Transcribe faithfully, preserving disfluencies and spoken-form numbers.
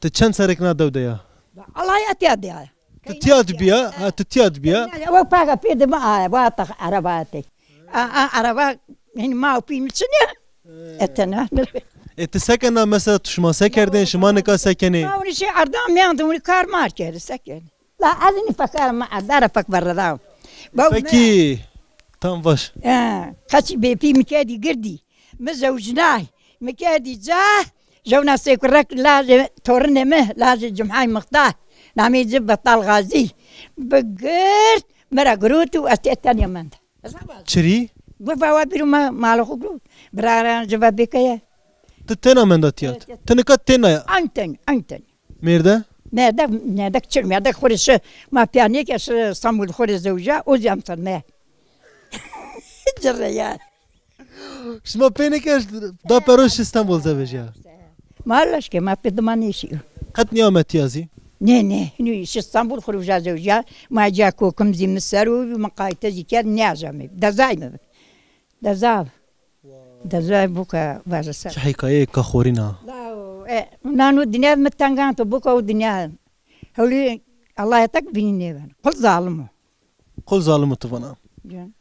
Ti çend serrêk na dew de ya? Allah ya tiya de ya. Ti tiya de bîya? Ha, ti tiya de bîya? Ew paga pê de mi a, va ta araba te. A, a, araba, hin ma û pî mi çin ya. Etena. E, ti se kena mesela, tu şima se kerdên, şima nika se kenê? Ma ûnî şey erdan mîyan de ûnî kar mar kerdî, se kerdî. La ez nî fekar ma erdara fek verreda. Pekî, tam baş. E, qeçî bê pî mi kerdî girdî. Mi zewcnay. Mi kerdî ca, jewna sêkurek lajê torunê mi, lajê Cumhay Mixtar. Namê ci Betal Gazî. Bi gird, mi ra girot û ez tê tenya menda. Çirî? Gu bawa bîro ma, mala xo gu. Biraran ci va bêkeye. Ti tena menda tiyat. Evet, evet. Ti nika tena ya. Anten, anten. Mêrde? Mêrde, mêrde çir, mêrde xo rê şi, ma pîya nêke şi Stenbul xo rê zewja, o zî emser me. Cirre ya. Şima pê nêkerd, da pero şi Stenbol zewejya? Ma leşke, ma pê dima nêşîyo. Qet nîyame tiya zî? Nê, nê, hinî şi Stenbol xo rê uja zewjya, ma ca kokim zî mi ser û mi qayte zî kerd, nêajame. Dezay mi. Dezav. Dezay buka vaje ser. Çi hîkayeyêka xorîn a. Lao, e, nano dinya mi tengan to buka û dinya. Hewlî Allah tek bînî nêbeno. Qul zalim o. Qul zalim o tu vana. Can.